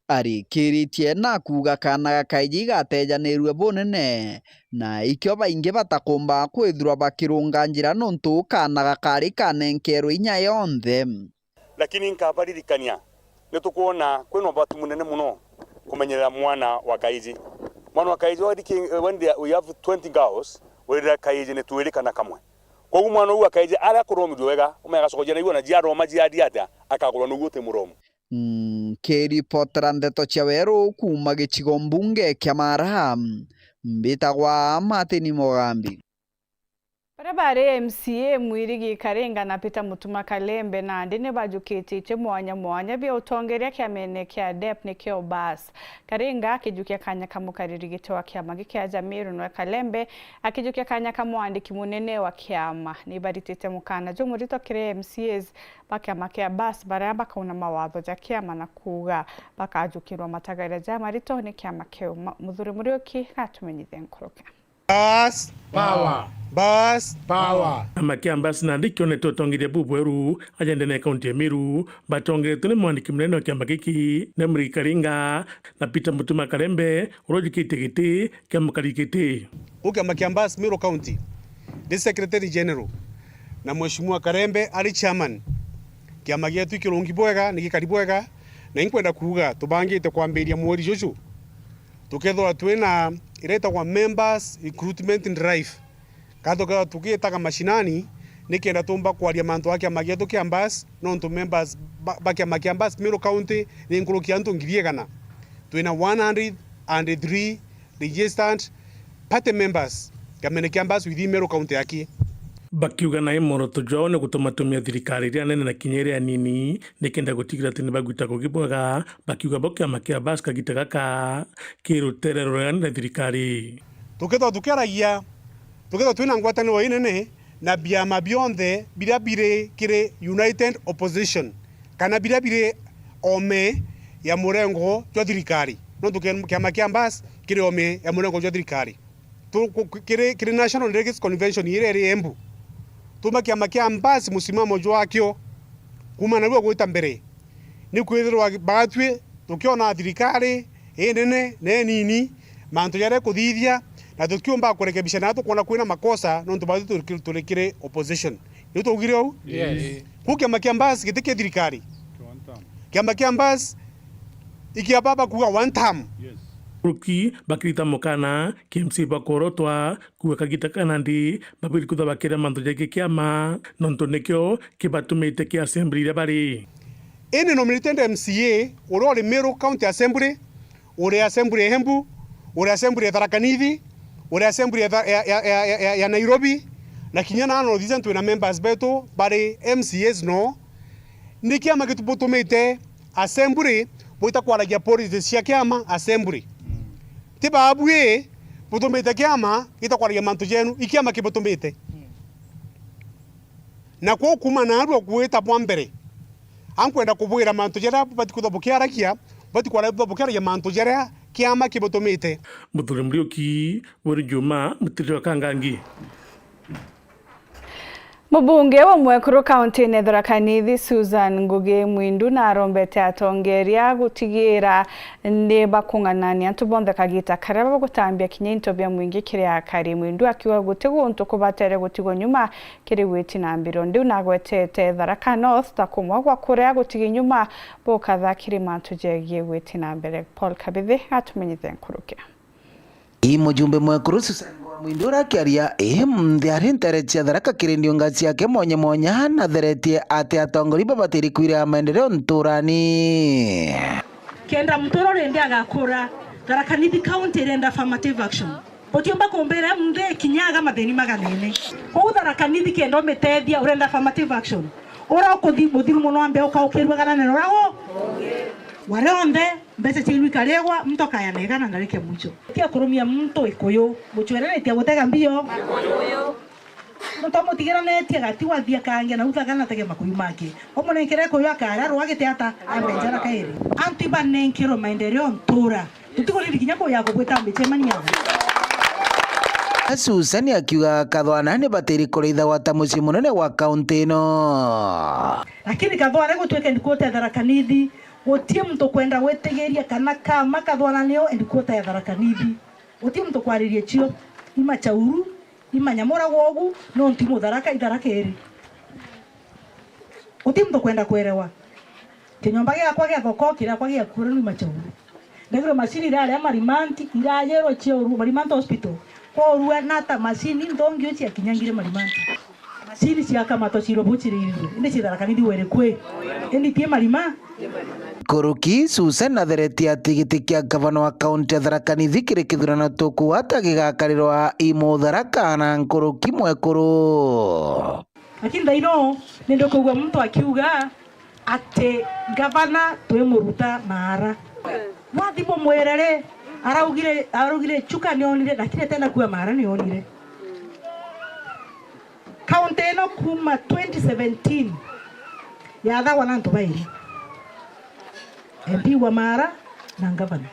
Arikiritie na kuuga kana ga kaiji igatejanirue bunene, na ikio baingi batakumba kwithirwa bakirunga njira nontu kana gakari kanenkerwe inya yonthe. Lakini nkabaririkania, ni tukwona kwina ubati munene muno kumenyerera mwana wa kaiji. Mwana wa kaiji, when the, we have twenty girls, wirira kaiji ni twiri kana kamwe. Koguo mwana uu wa kaiji aria akuthomithua wega, umenya agacoka ciana iu ona ciathoma ciaria atia, akagurwa niu uti muthomu. Nkiripotera ndeto cia weru kuuma gicigo mbunge kia Mara, mbitagwa Martin Mugambi. Baria bari M C A Mwirigi Karinga na Peter Mutuma Kalembe nandi ni bajukititue mwanya mwanya bia utongeria kiamene kia dep nikio bas. Karinga akijukia kanya ka mukariri giti wa kiama giki aja Meru, noe Kalembe akijukia kanya ka mwandiki munene wa kiama. Ni baritite mukana jumurito kiri M C As ba kiama kia bas baria bakauna mawatho ja kiama na kuuga bakajukirwa matagaira ja marito ni kiama kiu. Ma-, Muthuri Muriuki gatumenyithie nkuruki. Bas power. Bas power. Kiama kia bas nandi kionete utongeria bubweru aja ndene ya kaunti ya Meru, batongeretwe ni mwandiki munene wa kiama giki, Mwirigi Karinga, na Peter Mutuma Kalembe, uria ujukitie giti kia mukariri giti. Uu kiama kia bas Meru County, ndi Secretary General, na Mheshimiwa Kalembe ari chairman. Kiama gietu ikirungi bwega, ni gikari bwega, na inkwenda kuuga tubangite kwambiriria mweri juju, tukethirwa twina iria itagwa members recruitment drive. Kana tukethirwa tugitaga mashinani, nikenda tumba kwaria mantu a kiama gietu kia bas, nontu members ba, ba kiama kia bas Meru County ni nkuruki ya antu ngiri igana. Twina one hundred and three registered party members kiamene kia bas within Meru County aki. Bakiuga nai mworoto jwao ni gutumatumia thirikari iria nene na kinya iria nini, nikenda gutigira ati ni bagwita kugi bwega, bakiuga bo kiama kia bas kagita gaka ki rutere ruregani na thirikari. Tukethirwa tukiaragia, tukethirwa twina ngwataniro inene na biama bionthe biria biri kiri united opposition, kana biria biri ome ya murengo jwa thirikari, nontu kia-, kiama kia bas kiri ome ya murengo jwa thirikari. Tu-, ku-, kiri, kiri National Delegates Convention iria iri Embu, tuma kiama kia bas musimamo jwakio kuuma narua gwita mbere, ni kwithirwa baatwi tukiona thirikari inene na inini, mantu jaria ikuthithia, na tukiumba kurekebisha na tukwona kwina makosa, nontu baatwi turi, turi kiri opposition. Ni twaugire uu? Yes. Ku kiama kia bas giti kia thirikari. Kiama kia bas ikia baba kuuga one term. Yes. Ruki bakirita mukana, K M C bakorotwa, kuuga kagita kana ndi, babiri kwithirwa bakiria mantu ja giki kiama, nontu nikio kibatumite ki assembly iria bari. Indi nominated M C A uria uri Meru County Assembly, uri assembly ya Embu, uri assembly ya Tharaka Nithi, uri assembly ya Tha-, ya, ya, ya, ya, ya, ya Nairobi, na kinya na North Eastern twina members betu bari M C As no. Ni kiama gitubutumite assembly bwita kwaragia policies cia kiama assembly. Ti babui butumite kiama gita kwaragia mantu jenu, i kiama kibutumite. Na kwou kuuma narua gwita bwa mbere, ankwenda kubwira mantu jaria bubati kwithirwa bukiaragia, bubati kwithirwa bukiaragia mantu jaria kiama kibutumite. Muthuri Muriuki, Wiri Juma, Mutiriri wa Kangangi. Mubunge wa mwekuru kaunti-ini ya Tharaka Nithi, Susan Ngugi Mwindu, narombete atongeria gutigira ni bakung'anania antu bonthe kagita karia bagutambia kinya into bia mwingi kiri akari. Mwindu akiuga guti guntu kubatere gutigwo nyuma kiri gwiti na mbiro. Ndiu nagwetete Tharaka North ta kumwe gwa kuria gutigi nyuma bukatha kiri mantu jegie gwiti na mbere. Paul Kabithi atumenyithie nkuruki. I mujumbe mwekuru Susan Ngoa Mwindu uria akiaria i nthi ari ntere cia Tharaka kiri ndiunga ciake mwanya mwanya, natheretie ati atongoria babatiri kwira maendeleo nturani. Kenda muturo rindi agakura, Tharaka Nithi County irenda affirmative action. Utiumba kumbira nthi ikinyaga mathini maganene. Kou Tharaka Nithi kenda umitethia urenda affirmative action. Uria ukuthi muthiru mono ambe ukaukirua kana neno rago. Wari onthe, mbeca ciainu ikarigwa, muntu akaya na igana ndarike mwicho. Tia kurumia muntu ikuyu, muchwereretie gutega mbio. Muntu amutigiranitie gati wathia kangia na uthaga na tege makuyu make. Umunenkere kuyu akara rwagite ata, ambe njara kairi. Antu ibanenkerwe maendeleo ntura. Tutikuriri kinya kuya kubwita micemanio. Susan akiuga Kathwana ni batiri kurithagwa ta mucii munene wa kaunti ino. Lakini Kathwana gutuike ndikuta ya Tharaka Nithi, gutie muntu kwenda gwitigiria kana kama Kathwana nio ndikuta ya Tharaka Nithi. Gutie muntu kwaririe cio, ima chauru, imanyamuragwa ugu, nontu imutharaka itharaka iri. Guti muntu kwenda kwerewa. Kinyomba giakwa gia thoko kiriakwa giakua ni machauru. Ndegirwe macini iraria Marimanti, irayirwe ciaurua Marimanti Hospital. Kwaurua nata macini nthongi ucio ciakinyangire Marimanti. Macini ciakamatwa cirwa buciririrwe, indi citharaka nithi were kwi. Indi tie Marima. Nkuruki, Susan atheretie ati giti kia ngavana wa kaunti ya Tharaka Nithi kiri kithurano tukuata gigakarirwa i Mutharaka na nkuruki mwekuru. Lakini thaino nindukwigua muntu akiuga ati ngavana twimuruta maara. Wathi bumwire ri, araugire, araugire Chuka nionire, lakini atenda kuuga maara nionire. Kaunti ino kuuma twenty seventeen yathagwa na antu bairi, M P wa Mara na ngavana.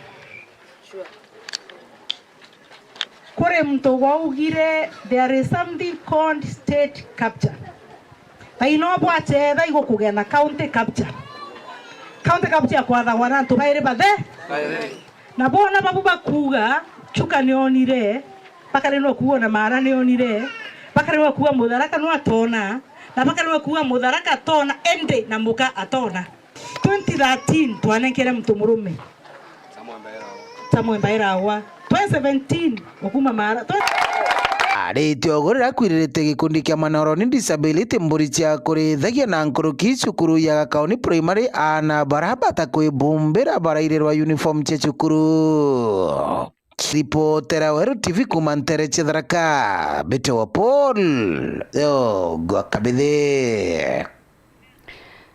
Kuri muntu waugire there is something called state capture. Thaino bwachetha igukugia na county capture. County capture kwathagwa na antu bairi bathe. Na bona babu bakuuga Chuka nionire, bakarirwa kuuga na Mara nionire, bakarirwa kuuga Mutharaka no atona, na bakarirwa kuuga Mutharaka atona, indi na Muka atona. Twenty thirteen twanenkere muntu murume Samuel Mbairagwa. Twenty seventeen ukuma Mara. Twe- Arite ugurira kwiriritie gikundi kia Manoroni Disability mburi cia kurithagia na nkuruki cukuru ya Gakaoni Primary, aana bara bata kwibumbira barairirwa uniform cia cukuru. Ripotera Weru T V kuma ntere cia Tharaka, Mbite wa Paul, yo, gwa Kabithi.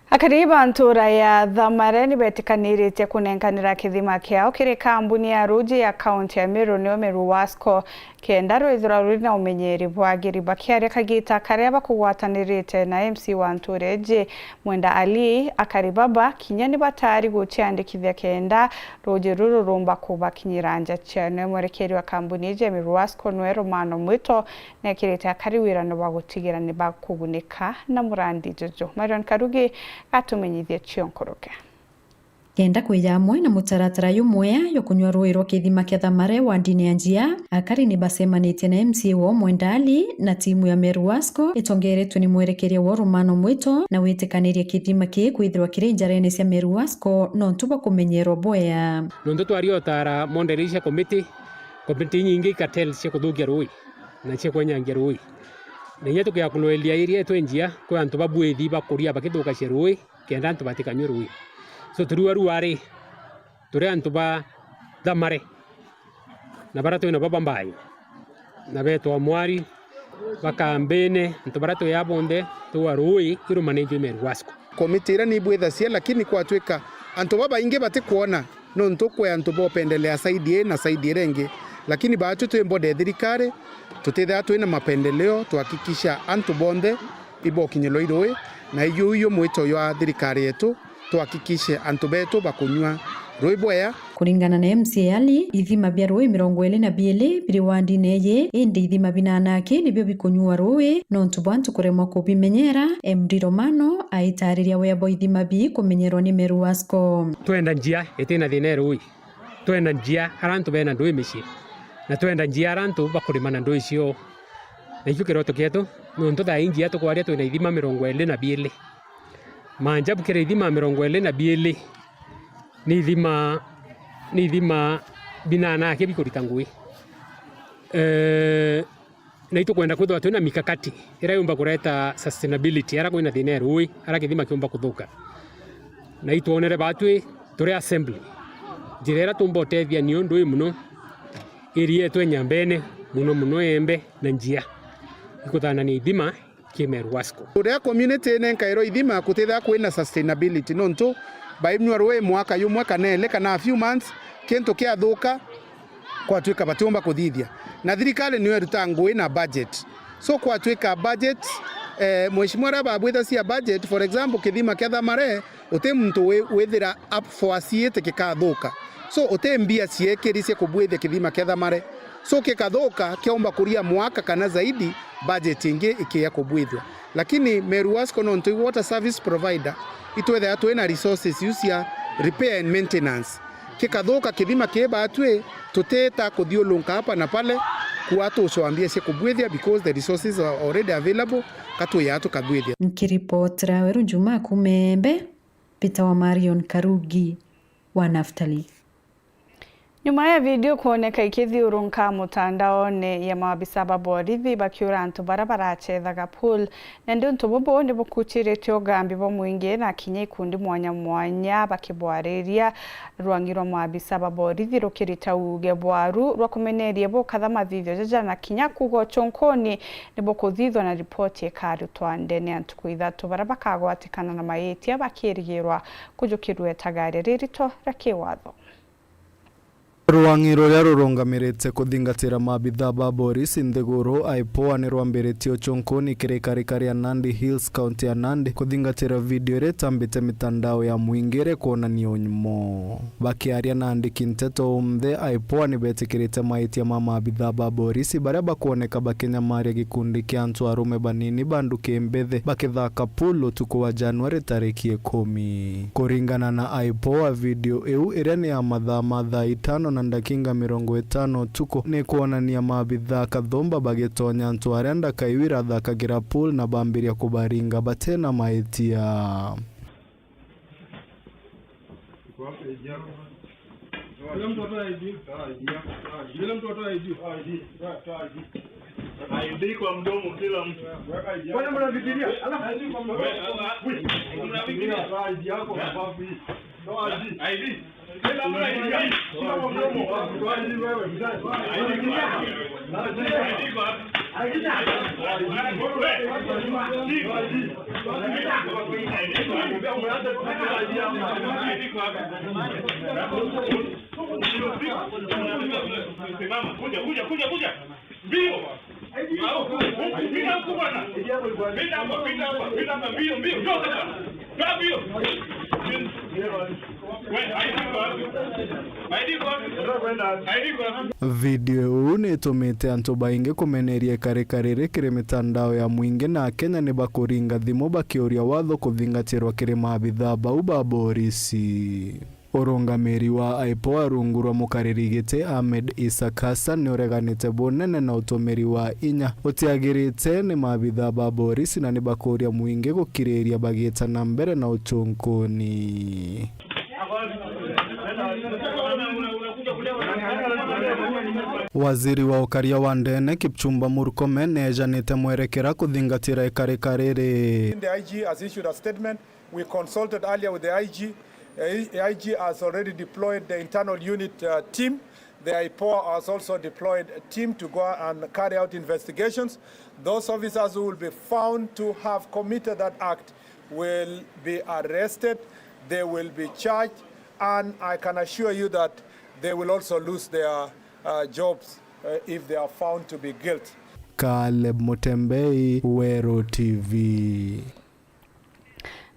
Akari ba ntura ya Thamare ni betikaniritie kunenkanira kithima kiao kiri kambuni ya ruuji ya kaunti ya Meru, nio Meru Wasco, kenda rwithirwa ruri na umenyeri bwagiri. Bakiaria kagita karia bakugwatanirite na M C wa ntura iji, Mwenda Ali, akari baba kinya ni batari guciandikithia kenda ruuji ruru rumba kubakinyira nja ciao. Nwe mwerekeri wa kambuni iji ya Meru Wasco nwe Romano Mwito, nekirite akari wirano bwa gutigira ni bakugunika na murandi juju. Marion Karugi atumenyithie cio nkuruki. Kenda kwija amwe na mutaratara jumwea jwa kunyua ruuji rwa kithima kia Thamare wandini ya Njia, akari ni bacemanitie na M C A wao Mwenda Ali na timu ya Meru Wasco itongeretwe ni mwerekeria wao Romano Mwito na witikanirie kithima kii kwithirwa kiri njarene cia Meru Wasco nontu bwa kumenyerwa bwea. Nontu twari otara moderator committee, committee inyingi i cartels cia kuthukia ruuji na cia kwenyangia ruuji. Na inya tukiakulwelia area yetu i Njia, kwi antu babwithi bakuria bakithukacia ruuji kenda antu batikanyue ruuji. So, turiwa ruari, turi antu ba Thamare, na bara twina baba Mbai, na betwa Mwari, ba Kambene, antu bara twi aa bonthe, tuwa ruuji irumanitue i Meru Wasco. Komiti iria ni ibwithacia, lakini kwatwika antu babaingi batikwona. Nontu kwi antu bopendelea side ii na side iria ingi, lakini baatwi twi body ya thirikari, tutithia twina mapendeleo, twahakikisha antu bonthe ibokinyirwa i ruuji, na iu iu mwito jwa thirikari yetu, twahakikishe antu betu bakunyua ruuji bwea. Kuringana na M C A Ali, ithima bia ruuji mirongo iri na biiri biri wandine iji, indi ithima binana aki nibio bikunyua ruuji nontu bwa antu kuremwa kubimenyera. M D Romano aitariria wea bwa ithima bii kumenyerwa ni Meru Wasco. Twenda Njia itina thina ya ruuji. Twenda Njia ara antu bena nduuji micii. Na twenda Njia ara antu bakurima na nduuji ciao. Na ikio kiroto kietu, nontu thaa ii Njia tukwaria twina ithima mirongo iri na biiri. Maajabu kiri ithima mirongo iri na biiri, ni ithima, ni ithima binana aki bikurita ngugi. Eeh, Na itukwenda kwithirwa twina mikakati iria yumba kureta sustainability, ara kwina thina ya ruuji, ara kithima kiumba kuthuka. Na itwonere baatwi turi assembly, njira iria tumba utethia niyo nduuji muno, area yetu e Nyambene, muno muno Embe na Njia, ikuthanania ithima ki Meru Wasco. Uria community inenkairwo ithima kutithia kwina sustainability, nontu baimnyua rui mwaka jumwe kana eli kana a few months, kintu kiathuka, kwatwika batiumba kuthithia. Na thirikari niyo iruta ngui na budget. So kwatwika budget, eh, mheshimiwa aria babwithacia budget, for example, kithima kia Thamare, uti muntu wi-, withira up for a C eight gikathuka. So uti mbia ciekiri cia kubwithia kithima kia Thamare. So gikathuka, kiaumba kuria mwaka kana zaidi, budget ingi ikiya kubwithua. Lakini Meru Wasco nontu i water service provider, itwethagirwa twina resources iu cia repair and maintenance. Gikathuka kithima ki batwi, tutita kuthiurunka hapa na pale, kuuga tucoa mbia cia kubwithia because the resources are already available, ka tuyaa tukabwithia. Nkiripotera Weru Juma kuuma Embe, Peter wa Marion Karugi wa Naftali. Nyuma ya video kwoneka ikithiurunka mutandaone ya maabisa ba borithi bakiura antu baria baracethaga pool, na ndi untu bubu ni bukuchiritie ugambi bwa mwingi na kinya ikundi mwanya mwanya bakibwariria. Rwang'i rwa maabisa ba borithi rukirita uuge bwaru rwa kumeneria bukatha mathithio jaja na kinya kuuga uchunkuni ni bukuthithwa na ripoti ikarutwa ndene ya ntuku ithatu. Baria bakagwatikana na maitia bakirigirwa kujukirua itagaria ririto ria kiwatho. Rwang'i ruria rurungamirite kuthingatira maabitha ba borisi nthiguru, IPOA, ni rwambiritie uchunkuni kiri karika ria Nandi Hills, kaunti ya Nandi, kuthingatira video iria itambite mitandao ya mwingi iria ikwonania unyumo. Bakiaria na andiki nteto unthe, IPOA ni betikirite maitia ma maabitha ba borisi baria bakwoneka bakinyamaria gikundi kia antu arume banini ba nduki mbithi bakithaka pool utuku wa Januari tariki ikumi. Kuringana na IPOA, video iu iria ni ya mathaa ma thaa itano na ndakinga mirongo itano utuku ni kwonania maabitha kathumba bagitonya antu aria ndakaiu irathakagira pool na bambiria kubaringa batena maitia. Kila mtu atoe I D. Kila mtu atoe I D. I D kwa mdomo, kila mtu. Bwana, mnafikiria? Alafu I D kwa mdomo. Wewe, ah, ah, mnafikiria? Toa I D yako, mabavu hii. Toa I D. I D. Kila mtu I D. Shika kwa mdomo. Toa I D wewe, mzee. I D kwa mdomo. Simama, kuja, kuja, kuja, kuja. Mbio. Au, huku, pita huku bwana. Pita hapa, pita hapa, pita hapa, mbio, mbio, njoo sasa. Njoo mbio. Video iu ni itumite antu baingi kumeneria ikarika riri kiri mitandao ya mwingi, na Akenya ni bakuringa thimu bakiuria watho kuthingatirwa kiri maabitha bau ba borisi. Urungamiri wa IPOA rungu rwa mukariri giti Ahmed Isaac Hassan ni ureganite bunene na utumiri wa inya utiagirite ni maabitha ba borisi, na ni bakuria mwingi gukiriria bagiita na mbere na uchunkuni. Waziri wa ukaria wa ndene Kipchumba Murkomen neejanite mwerekera kuthingatira ikarika riri. The I G has issued a statement. We consulted earlier with the I G. Uh, I G has already deployed the internal unit, uh, team. The IPOA has also deployed a team to go and carry out investigations. Those officers who will be found to have committed that act will be arrested, they will be charged, and I can assure you that they will also lose their, uh, jobs, uh, if they are found to be guilty. Caleb Mutembei, Weru T V.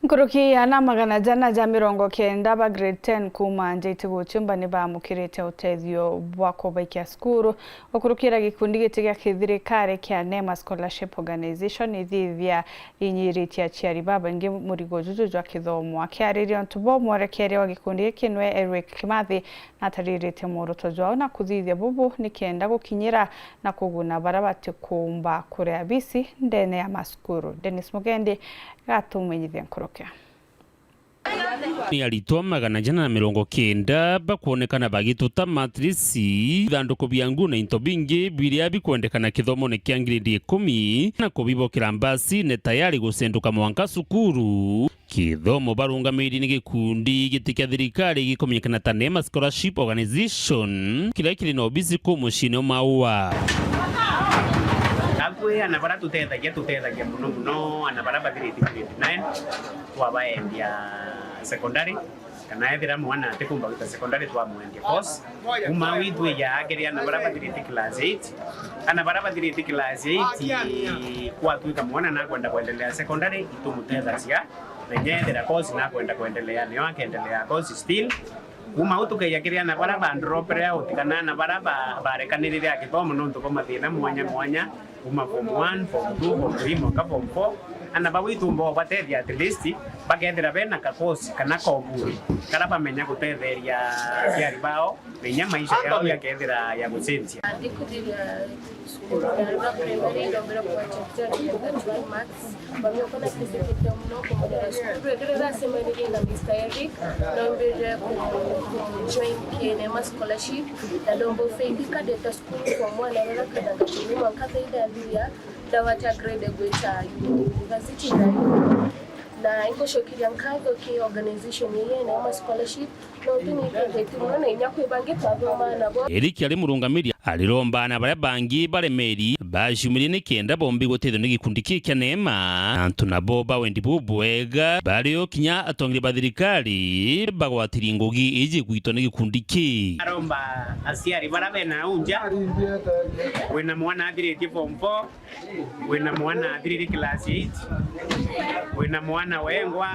Nkuruki ya ana magana jana ja mirongo kenda ba grade ten kuuma nja itiguchumba ni baamukirite utethio bwa kubaikia cukuru gukurukira gikundi giti gia kithirikari kia NEMA Scholarship Organization, ithithia inyiritie aciari babaingi murigo juju jwa kithomo. Akiariria untu buu, mwerekeria wa gikundi giki nwe Eric Kimathi, na atariritie mworoto jwao na kuthithia bubu ni kenda gukinyira na kuguna baria batikuumba kuria bisi ndene ya masukuru. Dennis Mugendi gatumenyithia nkuruki. Ni aritwa magana jana na mirongo kenda bakwonekana bagituta matrisi, ithanduku bia nguo na into bingi biria bikwendekana kithomoone kia ngiredi ikumi na kubibokera mbasine tayari gucenduka mwanka cukuru. Kithomo barungamiiri ni gikundi giti kia thirikari gikumenyekana ta NEMA Scholarship Organization, kiria kiri na obisi kuu muciine o Maua. Kwi ana bara tutethagia, tutethagia mono mono ana bara bathirite grade nine, twabaendia secondary, kana ethira mwana atikumba gwita secondary, twamwendia course. Kuma au itwija akiri ana bara bathirite class eight, ana bara bathirite class eight, kwatwika mwana nakwenda kwendelea secondary, itumutethagia, na inya ethira course nakwenda kwendelea, nio akendelea course still. Kuma au tukeija kiri ana bara ba dropped out, kana ana bara ba-, barekanirire a githomo nontu bwa mathina mwanya mwanya, kuma form one, form two, form three, mwanka form four. Ana bau itumba ubatethia at least bakethira bena ka course kana ka ubundi kara bamenya gutetheria aciari bao, na inya maisha yao yakethira ya gucenjia. Ndikuthiria Ndarora primary, ndombere kuanjia thirty na thirty-one marks. Mami okona specific muno kumurera cukuru. Ekirira acemanirie na Mister Eric, ndombere ku-, ku-, join K N M scholarship. Na ndomba ufaidika ndeta cukuru kwa mwana rora kadanga kini mwanka thaida athia, ndawata grade gwita university na, na ingucokeria nkatho ki organization ya K N M scholarship. Nontu ni itethetie mono na inya kwi bangi twathomaa nabo. Eric ari murungamiri, ariromba ana baria bangi baremeri baciumirie nikenda bombi gutethua ni gikundi kii kia Neema. Antu nabo ba wendi bubwega bari o kinya atongeria ba thirikari bagwatirie ngugi iji gwitwa ni gikundi kii. Aromba aciari bara bena unja, wina mwana athiritie form four, wina mwana athiriri class eight, wina mwana wengwa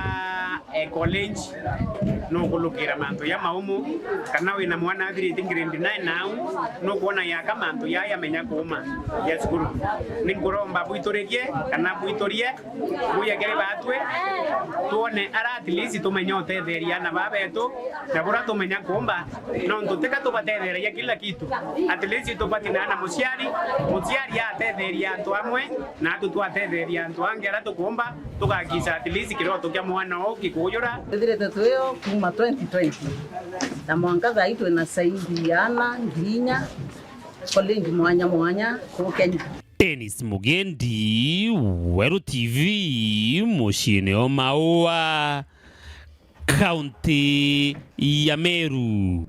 e college, nukulukira mantu ya maumu, kana wina mwana athirite grade nine nau, nukwona yaka mantu ya yamenya kuuma ya cukuru. Ninkuromba bwituririe kana bwiturie buya kiri batwi, twone ara at least tumenye utetheria ana baba betu, na bura tumenya kuumba, nontu tika tubatethereria kila kitu. At least tubati na ana muciari, muciari atetheria antu amwe, na atu twatetheria antu angi ara tukuumba, tugakisha at least kiroto kia mwana uu gikujura. Twithirite twio kuma twenty twenty, na mwanka thaa ii twina saidi ya ana ngiri inya college mwanya mwanya kuu Kenya. Dennis Mugendi, Weru T V, muciine o Maua, kaunti ya Meru.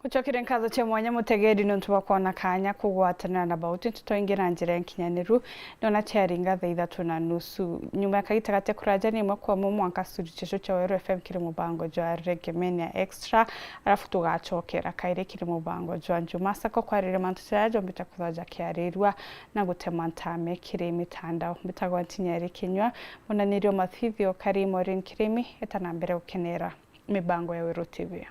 Gucokeria nkatho cia mwanya mutegeri niuntu bwa kwona kanya kugwatanira na Bauti Nteto Ingi na njira ya nkinyaniru. Niona ciaringa thaa ithatu na nusu. Nyuma ya kagita gate kuraja ni imwe kwa imwe mwanka studio cietu cia Weru F M kiri mubango jwa Reggae Mania Extra, arafu tugacokera kairi kiri mubango jwa Njuma Sako kwariria mantu jaria jombite kwithirwa jakiarirua na gutema ntame kiri mitandao. Mbitagwa Ntinyeri Kinyua, munanirio mathithio kari Maureen Kirimi, eta na mbere gukenera mibango ya Weru T V.